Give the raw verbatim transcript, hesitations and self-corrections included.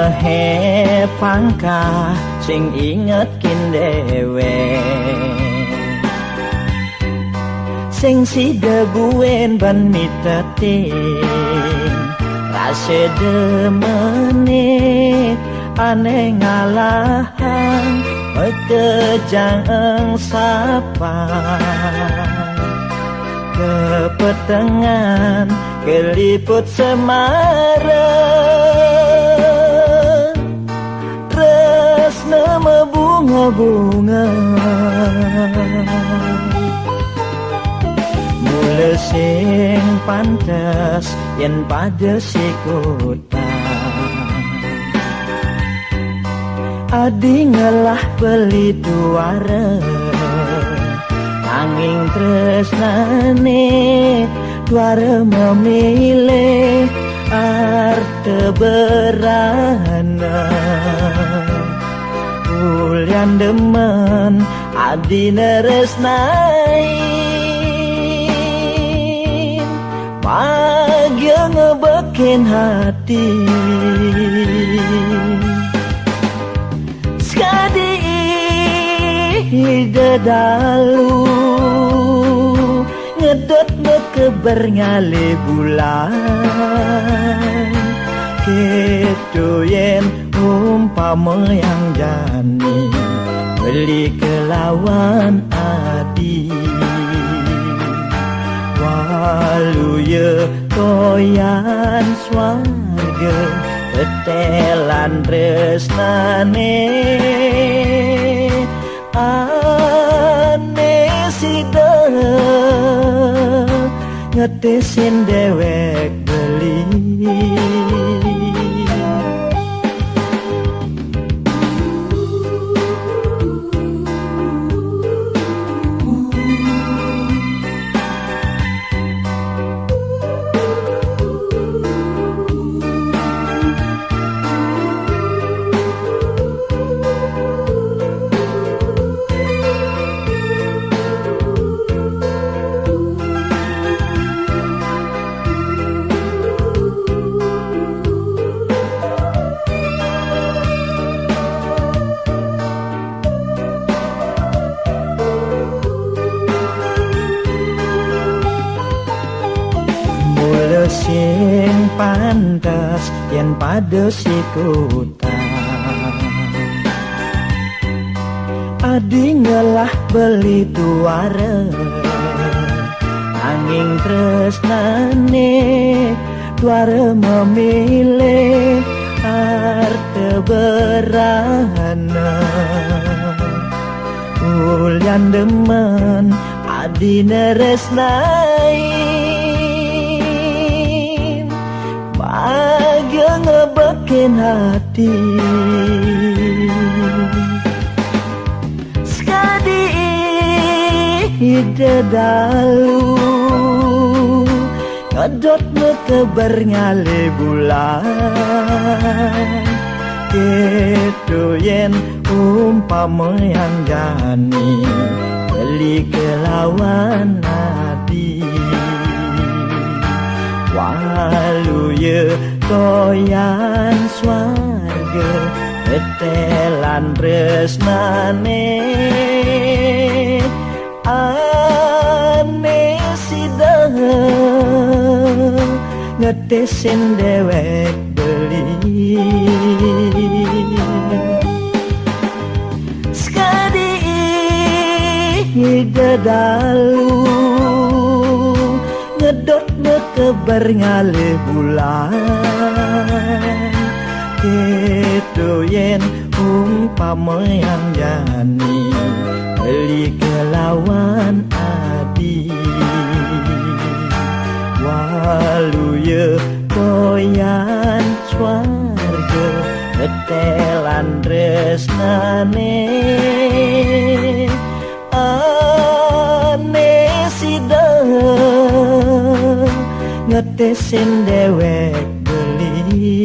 He pangkah sing ingetkin dewek, sing sida buin ban mitetin rasa demene, ane ngalahang makejang eng sapa. Kepetengan keliput semara, tresna mabunga-bunga. Mula sing pantes yen pada sikut adi ngelah beli tuara, nanging tresnane tuara memilih arte berana. Ulian demen adi neresnai, bahagia ngebekin hati. Sekadi ida dalu ngedot mekeber ngalih bulan, keto yen umpama yang jani beli kelawan ati. Waluya toyan swarga, tetelan tresnane ane sida ngetesin dewek beli. Mula sing pantes yen pada sikutan, adi ngelah beli tuara, nanging tresnane tuara memilih arte berana. Ulian demen adi neresnai, bahagia ngebekin hati. Sekadi ida dalu ngedot mekeber ngalih bulan, keto yen umpama yang jani beli kelawan ati. Waluya toyan swarga, tetelan tresnane ane sida ngetesin dewek beli. Sekadi ida dalu ngedot mekeber ngalih bulan, keto yen umpama yang jani beli kelawan ati. Waluya toyan swarga, tetelan tresnane ane sida ngetesin dewek beli.